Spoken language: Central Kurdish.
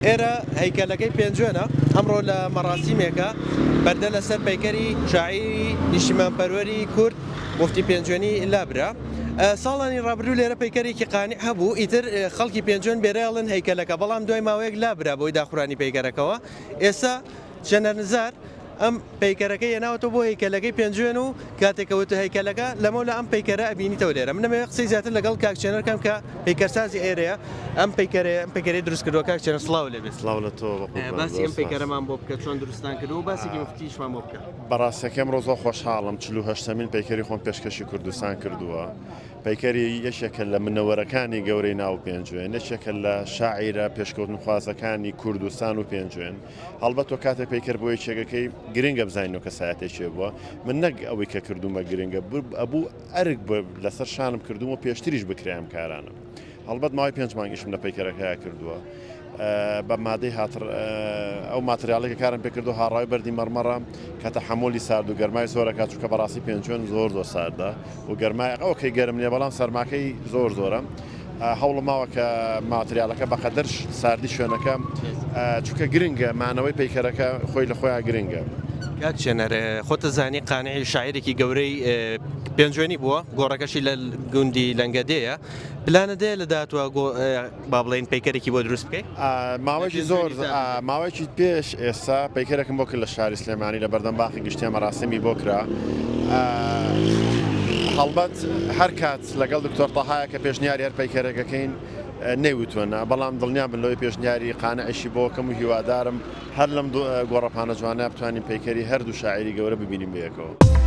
ئێرە هەیکەلەکەی پێنجوێنە، ئەمڕۆ لە مەڕاسیمێکا پەردە لەسەر پەیکەری شاعیری نیشتیمانپەروەری کورد موفتی پێنجوێنی لابرا. ساڵانی ڕابردوو لێرە پەیکەرێکی قانع هەبوو، ئیتر خەڵکی پێنجوێن بێرەیەڵن هەیکەلەکە، بەڵام دوای ماوەیەک لابرا بەهۆی داخورانی پەیکەرەکەوە. ئێستا چێنەر نزار ئەم پەیکەرەکەی هێناوەتەوە بۆ هەیکەلەکەی پێنجوێن و کاتێک کە وتت هەیکەلەکە لەمەولا ئەم پەیکەرە ئەبینیتەوە لێرە من ئەمەوێ قسەی زیاتر لەگەڵ کاک چێنەر کەم کە پەیکەرسازی ئێرەیە ئەم پەیکەرەیە ئەم پەیکەرەی دروست کردووە کاک چێنەر سڵاو لێ بێت سڵاو لە تۆ بە قوربان باسی زۆر ئەم سپاس. پەیکەرەمان بۆ بکە چۆن دروستتان کردووە و باسێکی مفتیشمان بۆ بکە. بەڕاستەکەی ئەمڕۆ زۆر خۆشحاڵم 48مین پەیکەری خۆم پێشکەشی کوردستان کردووە پەیکەری یەکێکە لە منەوەرەکانی گەورەی ناو پێنجوێن یەکێکە لە شاعیرە پێشکەوتنخوازەکانی کوردستان و پێنجوێن هەڵبەت تۆ کاتێک پەیکەر بۆ یەکێکەکەی گرنگە بزانین و کەسایەتێکێ بووە من نەک ئەوەی کە کردومە گرنگە ئەبوو ئەرک لەسەر شانم کردومە پێشتریش بکرێ ئەم کارانە هەڵبەت ماوەی پێنج مانگیشم لە پەیکەرەکەیا کردووە بە مادەی هاتر ئەو ماتریاڵێک کە کارم پێکردو هاڕاوی بەردی مەڕمەڕە کە تەحەمولی سارد و گەرمای زۆرەکە چونکە بەڕاستی پێنجوێن زۆر زۆر ساردە و گەرمای ئەوکەی گەرم نییە بەڵام سەرماکەی زۆر زۆرە هەوڵم ماوە کە ماتریالەکە بەقەدەر ساردی شوێنەکە چونکە گرنگە مانەوەی پەیکەرەکە خۆی لە خۆیان گرنگە. کاک چێنەر خۆتە زانی قانعی شاعیرێکی گەورەی پێنجوێنی بووە گۆڕەکەشی لە گوندی لەنگەدێیە پلانە دێ لە داهاتوە با بڵێین پەیکەرێکی بۆ دروست بکەی؟ ماوەیەکی زۆر ماوەیەکی پێش ئێستا پەیکەرێکم بۆ کرد لە شاری سلێمانی لە بەردەم باخی گشتیە مەراسیمی بۆ کرا هەڵبەت هەر کات لەگەڵ دکتۆر تەهایە کە پێشنیاری هەر پەیکەرێکەکەین نەیوتووە نا بەڵام دڵنیا بن لەوەی پێشنیاری قانعیشی بۆ کەم و هیوادارم هەر لەم گۆڕەپانە جوانە بتوانین پەیکەری هەردوو شاعیری گەورە ببینین بەیەکەوە.